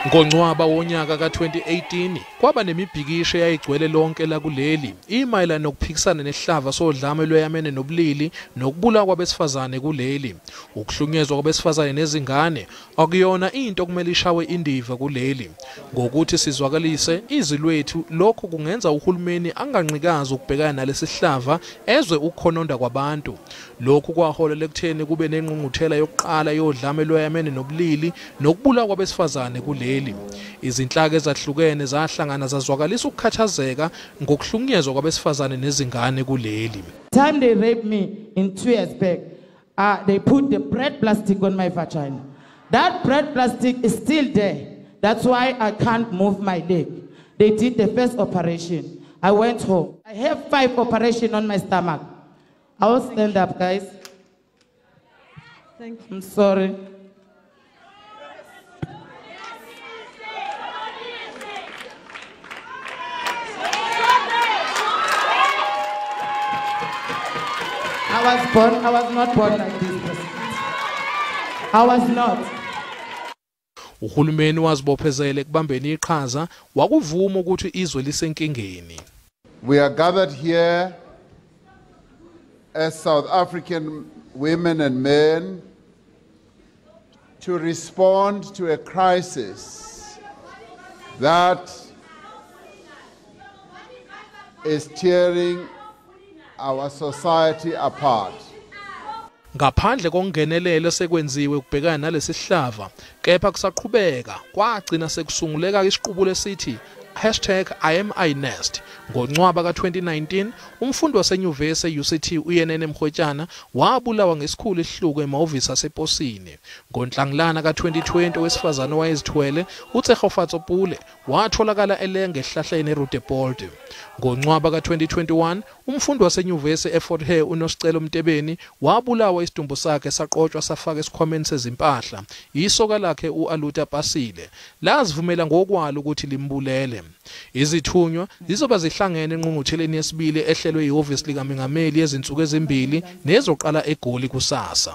Ngoncwaba wonyaka ka-2018 kwaba nemibhikisho eyayigcwele lonke lakuleli imayelana nokuphikisana nesihlava sodlame lweyamene nobulili nokubulawa kwabesifazane kuleli. Ukuhlukunyezwa kwabesifazane nezingane akuyona into okumele ishawe indiva kuleli. Ngokuthi sizwakalise izwi lwethu, lokhu kungenza uhulumeni anganqikazi ukubhekana nalesi sihlava ezwe ukukhononda kwabantu. Lokhu kwaholela ekutheni kube nengqungquthela yokuqala yodlame lweyamene nobulili nokubulawa kwabesifazane kuleli. Izinhlaka ezahlukene zahlangana zazwakalisa ukukhathazeka ngokuhlukunyezwa kwabesifazane nezingane kuleli. Time they raped me in 2 years back, they put the bread plastic on my vagina. That bread plastic is still there. That's why I can't move my leg. They did the first operation. I went home. I have 5 operations on my stomach. I will stand up, guys. Thank you. I'm sorry. I was not born like this, President. I was not. Uhulumeni wazibophezela ekubambeni iqhaza wakuvuma ukuthi izwe lisenkingeni. We are gathered here as South African women and men to respond to a crisis that is tearing our society apart. Ngaphandle kokungenelela sekwenziwe ukubhekana nalesi sihlava, kepha kusaqhubeka kwagcina sekusunguleka isiqubulo esithi #IamINest. Ngoncwaba ka-2019 umfundi wasenyuvesi e-UCT uYenene Mrwetyana wabulawa ngesikhulu isihluku emahhovisi aseposini. Ngonhlangulana ka-2020 owesifazane owayezithwele uTshegofatso Pule watholakala elenga esihlahleni eRoodepoort. Ngoncwaba ka-2021 umfundi wasenyuvesi eFort Hare uNosicelo Mtebeni wabulawa, isidumbu sakhe saqotshwa safaka esikhwameni sezimpahla. Isoka lakhe u-Aluta Pasile lazivumela ngokwalo ukuthi limbulele. Izithunywa zizoba zihlangene engqungqutheleni yesibili ehlelwe ihhovisi likamengameli ezinsuku ezimbili nezoqala eGoli kusasa.